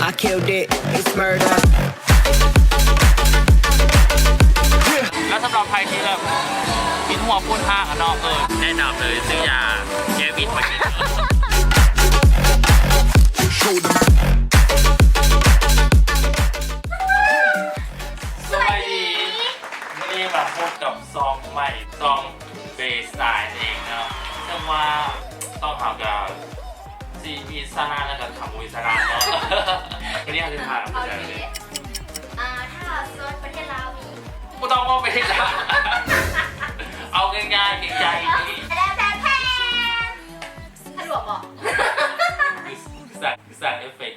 I killed it, it's murder. ແລ້ວສຳລັບໃຜທີ່ແບບ ເປັນຫົວປົວຫ້າງອະເນາະ ເອີ ແນະນຳເລີຍ ຊື້ຢາແກ້ວິດມາກິນ. ສະບາຍດີ ມື້ນີ້ມາພົບກັບຊ່ອງໃໝ່ ຊ່ອງເບສາຍເອງເນາະ ເຊິ່ງວ່າຊ່ອງເຮົາກະ ຊິມີສາລະ ແລ້ວກໍຄຳບໍ່ມີສາລະເນາະ. ວັນນີ້ເຮົາຊິພາໄປໃສ? ອ່າ ຖ້າສວນປະເທດລາວນີ້ ບໍ່ຕ້ອງເວົ້າປະເທດລາວ ເອົາງ່າຍໆ ງ່າຍໆ ແພນ ແພນ ແພນ ສະດວກບໍ່? ຄື ຄືສ້າງ ຄືສ້າງເອຟເຟັກ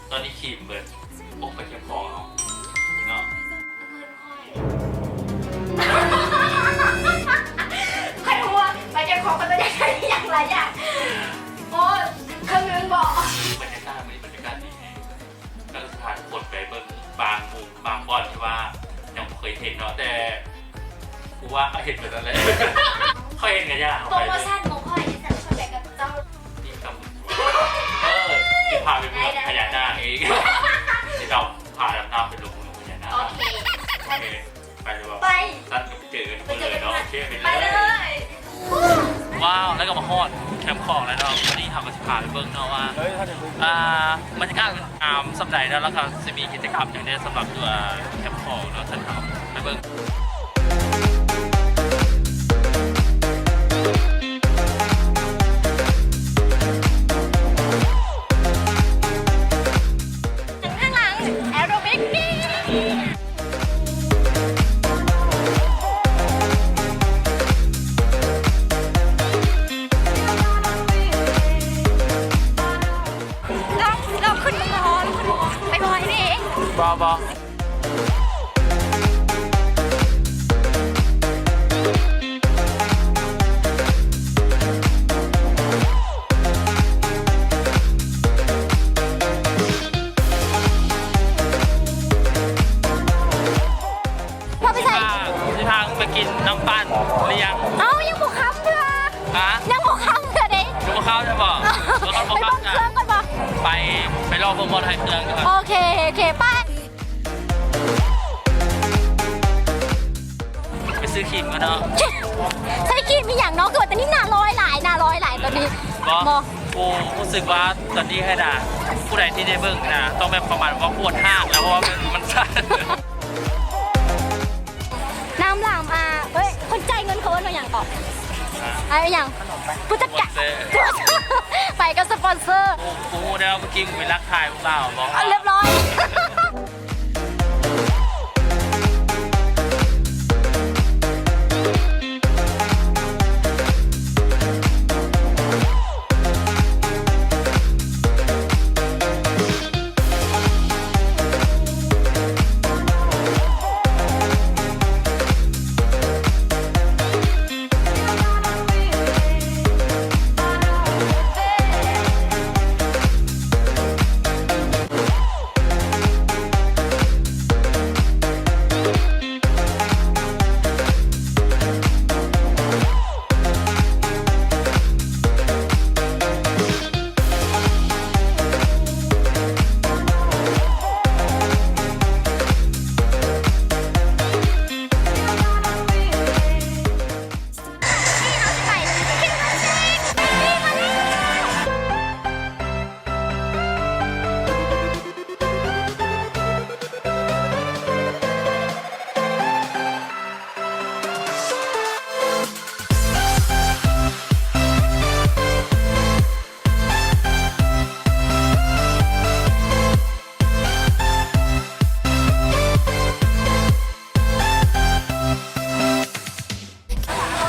ຕອນນີ້ຄີມເບິດ ໂອ້ ໄປເກັບຂອງເອົາເນາະ. ຂ້ອຍຮູ້ວ່າໄປເກັບຂອງ ຂ້ອຍຕ້ອງໄດ້ຫຍັງຫຼາຍຢ່າງ. ໂອ້ຍ ເຄິ່ງໜຶ່ງບໍ? ບັນຍາກາດມື້ນີ້ ບັນຍາກາດດີແຮງ ແລ້ວກໍຊິພາທຸກຄົນໄປເບິ່ງບາງມຸມບາງບ່ອນທີ່ວ່າຍັງບໍ່ເຄີຍເຫັນເນາະ ແຕ່ ກູວ່າເຂົາເຫັນເບິດແລ້ວແຫຼະ ເຂົາເຫັນກັນຍາກ. ໂປຣໂມຊັນຂອງຂ້ອຍນີ້ ສັນເຂົ້າໃຈກັບເຈົ້າ ນີ້ກຳ ເອີ ຊິພາໄປເມືອງພະຍານາກອີກ ຊິເອົາພາດຳນ້ຳໄປລົງເມືອງພະຍານາກ. ໂອເຄ ໂອເຄ ໄປເລີຍບໍ່? ໄປ ສັນກໍໄປເຈີກັນເລີຍເນາະ. ໂອເຄ ໄປເລີຍ ໄປເລີຍ. ວ້າວ ແລ້ວກໍມາຮອດແຄມຂອງແລ້ວເນາະ. ວັນນີ້ເຮົາກໍຊິພາໄປເບິ່ງເນາະວ່າ ອ່າ ບັນຍາກາດງາມສ່ຳໃດເນາະ ແລ້ວກໍຊິມີກິດຈະກຳຫຍັງແດ່ສຳລັບຕົວແຄມຂອງເນາະ. ເຊີນເຮົາໄປເບິ່ງ. ຂ້າງຫຼັງແອໂຣບິກນີ້ ລອງ ລອງຂຶ້ນມາກ່ອນ ໄປບໍ່ໄດ້ເດ້. ບໍ່ ບໍ່. ພາໄປໃສ? ຊິພາ ຊິພາໄປກິນນ້ຳປັ່ນລ້ຽງ. ເອົ້າ ຍັງບໍ່ຄ່ຳເທື່ອ. ຮະ? ຍັງບໍ່ຄ່ຳເທື່ອເດ້. ຍັງບໍ່ຄ່ຳເທື່ອບໍ? ເອີ ບໍ່ຄ່ຳ ໄປເບິ່ງເຄື່ອງກ່ອນບໍ? ໄປ ໄປລອເບິ່ງບ່ອນຂາຍເຄື່ອງກ່ອນ. ໂອເຄ ໂອເຄ ໄປ. ໄປຊື້ຄຣີມກ່ອນເນາະ. ໃຊ້ຄຣີມອີ່ຫຍັງເນາະ? ຄືວ່າຕອນນີ້ໜ້າລອຍຫຼາຍ ໜ້າລອຍຫຼາຍຕອນນີ້. ບໍ່ ບໍ່ ກູຮູ້ສຶກວ່າຕອນນີ້ຫັ້ນນະ ຜູ້ໃດທີ່ໄດ້ເບິ່ງນະ ຕ້ອງແບບປະມານວ່າປວດຮາກແລ້ວ ເພາະວ່າມັນ ມັນສັ່ນ. ນ້ຳຫຼາມ ອ່າ ເອີຍ ຄົນຈ່າຍເງິນເຂົາເອີ້ນວ່າຫຍັງເກາະ? ອ່າ ອີ່ຫຍັງ? ຜູ້ຈັດການ ສະປອນເຊີ ໄປກັບສະປອນເຊີ. ກູ ກູຮູ້ແລ້ວ ເມື່ອກີ້ກູໄປລັກຖ່າຍຜູ້ສາວບໍ? ອ່າ ລຽບຮ້ອຍ.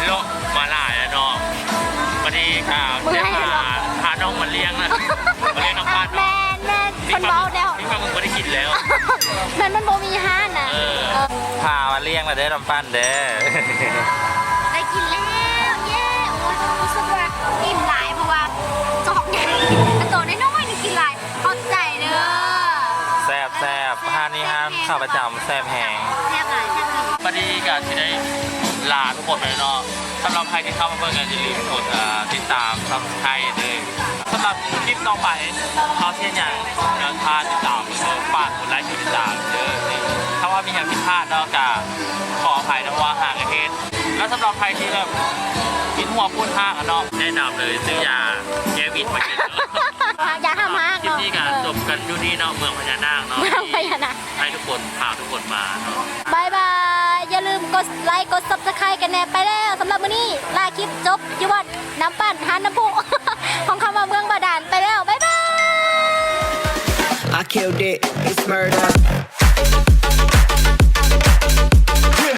ເລາະມາຫຼາຍແລ້ວເນາະ ບັດນີ້ກໍ ເມື່ອຍ ໄດ້ພາ ເນາະ ພານ້ອງມາລ້ຽງນະ ມາລ້ຽງນ້ຳປັ່ນເນາະ. ແມ່ນ ແມ່ນ ເພິ່ນເວົ້າແລ້ວ ມີປາໝຶກບໍ່ໄດ້ກິນແລ້ວ ແມ່ນ ມັນບໍ່ມີຮ້ານນະ. ເອີ ເອີ ພາມາລ້ຽງແລ້ວເດີ້ ນ້ຳປັ່ນເດີ້. ໄດ້ກິນແລ້ວ ເຢ້ ໂອ້ຍ ຮູ້ສຶກວ່າອີ່ມຫຼາຍ ເພາະວ່າຈອກໃຫຍ່ ໂຕນ້ອຍໆ ນີ້ກິນຫຼາຍ. ຂອບໃຈເດີ້. ແຊບໆ ຮ້ານນີ້ຮ້ານຂາປະຈຳ ແຊບແຮງ ແຊບຫຼາຍ ແຊບຫຼາຍ. ບັດນີ້ກໍຊິໄດ້ລາທຸກຄົນໄປເນາະ. ສຳລັບໃຜທີ່ເຂົ້າມາເບິ່ງກໍຢ່າລືມກົດ ເອີ ຕິດຕາມ Subscribe ເດີ້. ສຳລັບຄລິບຕໍ່ໄປເຮົາຊິເຮັດຫຍັງ ກໍ ພາດເນາະ ກະຂໍອະໄພນຳວ່າຫາກະເຮັດ. ແລ້ວສຳລັບໃຜທີ່ແບບວິນຫົວປຸ້ນຮາກອະເນາະ ແນະນຳເລີຍຊື້ຢາແກ້ວິນມາກິນເນາະ. ຢາຫ້າມຮາກເນາະ. ຄລິບນີ້ກະ ເອີ ຈົບກັນຢູ່ນີ້ເນາະ ເມືອງພະຍານາກເນາະ ເມືອງພະຍານາກ ໃຫ້ທຸກຄົນ ພາທຸກຄົນມາເນາະ. ບາຍບາຍ ຢ່າລືມກົດໄລຄ໌ ກົດ Subscribe ກັນແດ່. ໄປແລ້ວ ສຳລັບມື້ນີ້ ລາຄລິບຈົບຢູ່ບ່ອນນ້ຳປັ່ນ ຮ້ານນ້ຳພຸ ຂອງຄຳວ່າເມືອງບາດານ. ໄປແລ້ວ ບາຍບາຍ. I killed it, it's murder.